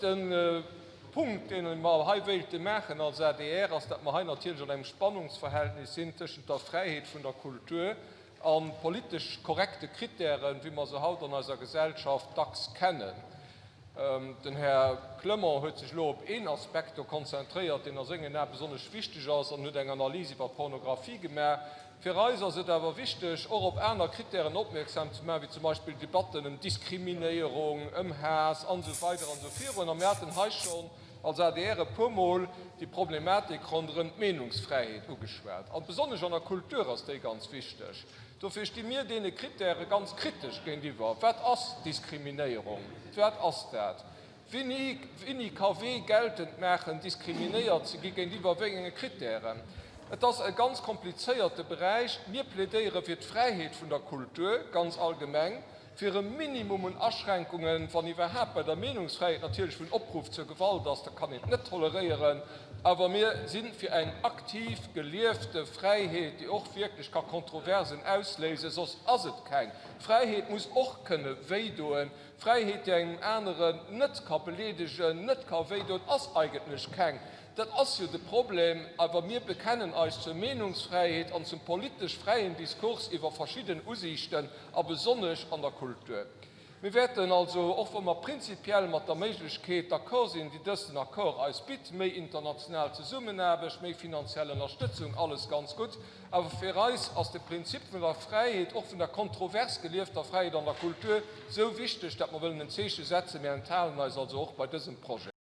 Drëtte Punkt, dee mer hei wéilte maachen als adr, ass, datt mer hei natierlech an engem Spannungsverhältnis sinn tëschent der Fräiheet vun der Kultur a politesch korrekte Kritären, wéi mer se haut an eiser Gesellschaft dacks kennen. Den Här Clement huet sech elo op een Aspekt do konzentréiert, deen a sengen Ae besonnesch wichteg ass, an huet eng Analys iwwer d'Pornographie gemaach. Fir eis ass et awer wichteg, och op aner Kritären opmierksam ze maachen, wéi zum Beispill Debatten ëm Diskriminéierung, ëm Haass an esou weider an esou virun. A mir haten hei schonn als adr e puermol déi Problematik ronderëm d'Meenungsfräiheet ugeschwat. A besonnesch an der Kultur ass déi ganz wichteg. Dofir sti mir deene Kritäre ganz kritesch géintiwwer. Wat ass Diskriminéierung? Wat ass dat? Wéini, wéini ka wee geltend maachen, diskriminéiert ze gi géintiwwer wéi enge Kritären? Et ass e ganz komplizéierte Beräich. Mir plädéiere fir d'Fräiheet vun der Kultur ganz allgemeng, fir e Minimum un Aschränkungen, wann iwwerhaapt, bei der Meenungsfräiheet natierlech, wou en Opruff zur Gewalt ass, da kann een et net toleréieren. Awer mir si fir eng aktiv geliefte Fräiheet, déi och wierklech ka Kontroversen ausléisen, soss ass et keng. Fräiheet muss och kënne wéidoen. Fräiheet, déi engem aneren net ka beleedegen, net ka wéidoen, ass eigentlech keng. Dat ass jo de Problem. Awer mir bekennen eis zur Meenungsfräiheet an zum politesch fräien Diskurs iwwer verschidden Usiichten, a besonnesch an der Kultur. Mir wäerten also, och wa mer prinzipiell mat der Méiglechkeet d'accord sinn, déi dësen Accord eis bitt, méi international Zesummenaarbecht, méi finanziell Ënnerstëtzung, alles ganz gutt, Awer fir eis ass de Prinzip vun der Fräiheet, och vun der kontrovers geliefter Fräiheet an der Kultur, sou wichteg, datt mer wëllen en Zeeche setzen. Mir enthalen eis also och bei dësem Projet.